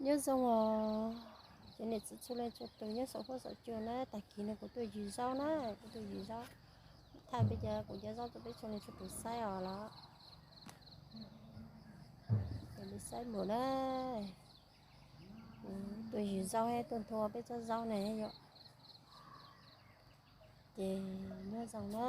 Nyob zoo os, cov niam txiv txhua leej txhua tus nyob saum huab saum cua na, tag kis no kuv tuaj yws zaub na, kuv tuaj yws zaub. Thaij peb cov, kuv cov zaub rau peb txhua leej txhua tus saib os los. Ces li saib mus na, kuv tuaj yws zaub thiab tuaj nthua peb tsob zaub ne yom. Ces nyob zoo na.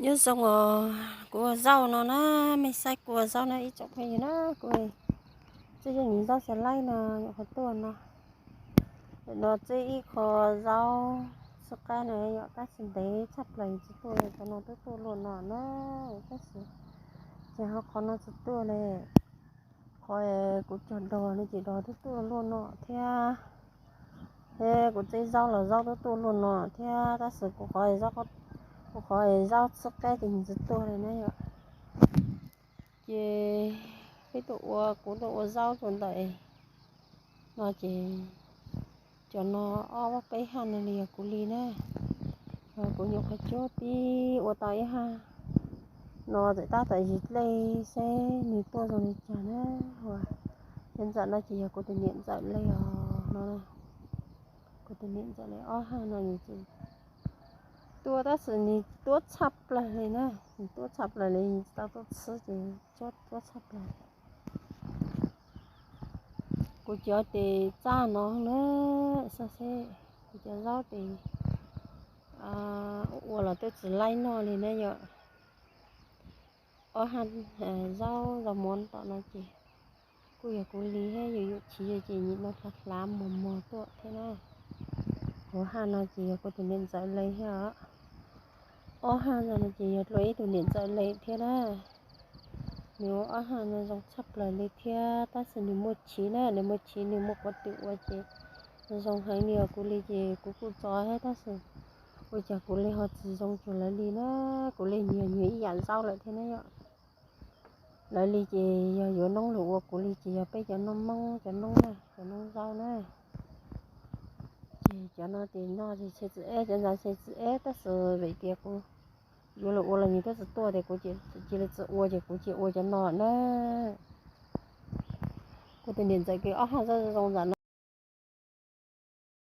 Nyob zoo os, kuv ua zaub no na, mej saib kuv ua zaub na ib tsoom phooj ywg na, kuv txib yeej zaub xav laib no, nyuam qhuav tuaj no. Ntawm no txib ib qho zaub xwb qab no yom, tab sis ntev tshaj plaws tsis tuaj li, qhov no twb tuaj luaj no na, tab sis ces ho qhov no tsis tuaj li. Qhov kuv cog dog no ces dog twb tuaj luaj no thiab, thiab kuv txib zaub los zaub twb tuaj luaj no thiab, tab sis kuv qhov, kuv qhov zaub xwb qab ces nws tsis tuaj li na yom. Ces peb tuaj ua, kuv tuaj ua zaub rau ntawm no ces cov no ob peb haj no li yog kuv li na. Kuv nyuam qhuav cuab tib ua tau ib haj no txawm tab tom yig dlej seb nws tuaj zoo li cas na. Ua cov ntxawm no ces yog kuv tus niam ntxawm li os no. Kuv tus niam ntxawm li ob haj no nws tsis tuaj tab sis nws tuab tshaj plaws li na, nws tuab tshaj plaws li, tsis tau tuaj txhib ces tuab tshaj plaws. Kuv cov tes txaj no na, xav seb kuv cov zaub tes ua los twb tsis laib noj li na yom. Ob haj zaub zaub mov tom no ces kuj yog kuv li thiab, yus yuav chiv ces nim no hlav hlav mos mos tuaj thiab na. Kuv haj no ces yog kuv tus niam ntxawm li thiab os. Ob haj no ces yog dua ib tug niam ntxawm li thiab na. Nws ua ob haj no zoo tshaj plaws li thiab tab sis nws muaj chiv na, nws muaj chiv nws muaj quav twm ua ces zoo heev li os. Kuv li ces kuv kuj txo thiab tab sis ua cas kuv li ho tsis zoo cuag lawv li na. Kuv li nyias nyias ib yam zaub lawm thiab na yom. Lawv li ces yog yuav noob lug ua, kuv li ces yog peb cov noob moob, cov noob na, cov noob zaub na. Ces cov no ces noj ces tsis eb, cov ntawd ces tsis eb tab sis vim tias kuv yuav lug ua los nws twb tsis tuaj ces kuv cia li tsis ua ces kuv cia ua cov no na. Kuv tus niam ntxawm kiag ob haj zaub zoo ntawm no.